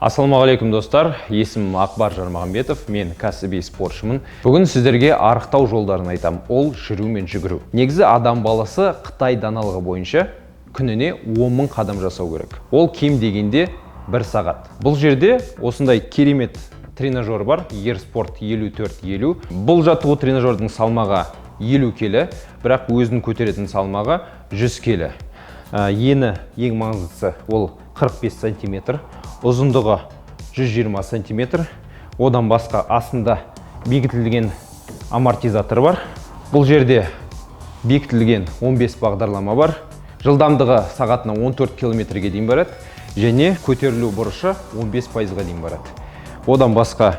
Ассалаумағалейкум, достар! Есімім Акбар Жармағамбетов, мен кәсіби спортшымын. Бүгін сіздерге арықтау жолдарын айтам. Ол жүру мен жүгіру. Негізі адам баласы Қытай даналығы бойынша күніне 10 мың қадам жасау керек. Ол кем дегенде 1 сағат. Бұл жерде осындай керемет тренажер бар, Ерспорт 54-50. Бұл жаттығу тренажердің салмағы 50 келі, бірақ өзін көтеретін салмағы 100 келі. Ені, ең маңыздысы, ол 45 сантиметр, ұзындығы 120 сантиметр. Одан басқа астында бекітілген амортизатор бар. Бұл жерде бекітілген 15 бағдарлама бар. Жылдамдығы сағатына 14 километрге дейін барады және көтерілу бұрышы 15 пайызға дейін барады. Одан басқа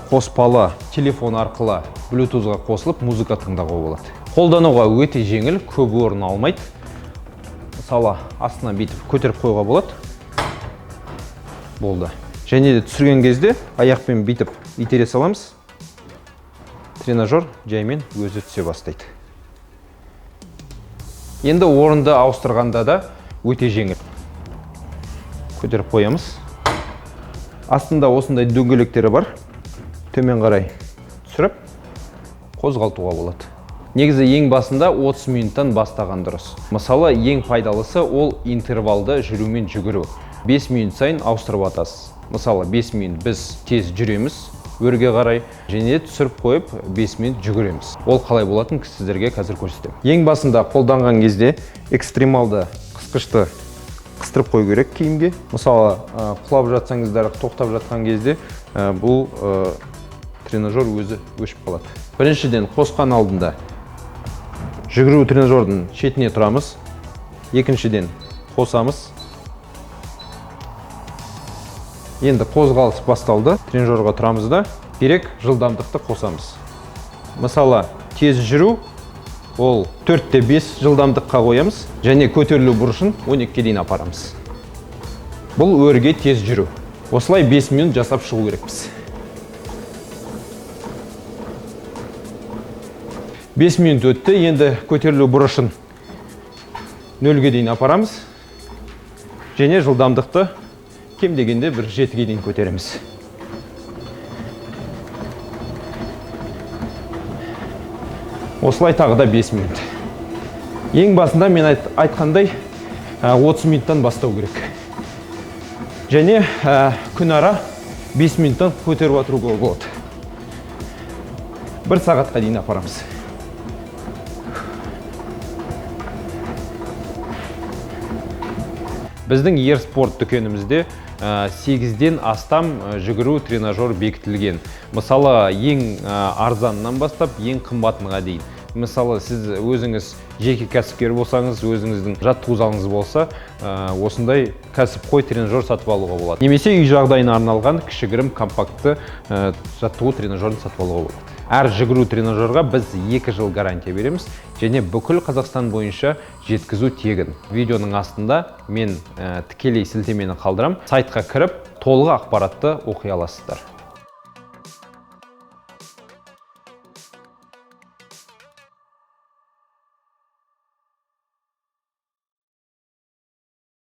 қоспалы телефон арқылы Bluetooth-ға қосылып, музыка тыңдауға болады. Қолдануға өте жеңіл, көп орын алмайды. Мысалы, астына бүйтіп көтеріп қоюға болады. Болды. Және де түсірген кезде аяқпен бүйтіп итере саламыз. Тренажер жаймен өзі түсе бастайды. Енді орынды ауыстырғанда да өте жеңіл. Көтеріп қоямыз. Астында осындай дөңгелектері бар. Төмен қарай түсіріп қозғалтуға болады. Негізі ең басында 30 минуттан бастаған дұрыс. Мысалы, ең пайдалысы ол интервалды жүру мен жүгіру. 5 минут сайын ауыстырып атасыз. Мысалы, 5 минут біз тез жүреміз өрге қарай, және түсіріп қойып 5 минут жүгіреміз. Ол қалай болатын сіздерге қазір көрсетемін. Ең басында қолданған кезде экстремалды қысқышты қыстырып қою керек киімге. Мысалы, құлап жатсаңыздар, тоқтап жатқан кезде бұл тренажер өзі өшіп қалады. Біріншіден, қосқан алдында жүгіру тренажердің шетіне тұрамыз. Екіншіден, қосамыз. Енді қозғалыс басталды. Тренажерға тұрамыз да, керек жылдамдықты қосамыз. Мысалы, тез жүру ол 4-5 жылдамдыққа қоямыз және көтерілу бұрышын 12-ге дейін апарамыз. Бұл өрге тез жүру. Осылай 5 минут жасап шығу керекпіз. 5 минут өтті, енді көтерілу бұрышын 0-ге дейін апарамыз және жылдамдықты кем дегенде бір 7-ге дейін көтереміз. Осылай тағы да 5 минут. Ең басында мен айтқандай, 30 минуттан бастау керек. Және күн ара 5 минуттан көтеріп отыруға болады. 1 сағатқа дейін апарамыз. Біздің Ерспорт дүкенімізде 8-ден астам жүгіру тренажер бекітілген. Мысалы, ең арзанынан бастап, ең қымбатына дейін. Мысалы, сіз өзіңіз жеке кәсіпкер болсаңыз, өзіңіздің жаттығу залыңыз болса, осындай кәсіпқой тренажер сатып алуға болады. Немесе үй жағдайына арналған кішігірім компактты жаттығу тренажерін сатып алуға болады. Әр жүгіру тренажерға біз 2 жыл гарантия береміз және бүкіл Қазақстан бойынша жеткізу тегін. Видеоның астында мен тікелей сілтемені қалдырам. Сайтқа кіріп, толық ақпаратты оқи аласыздар.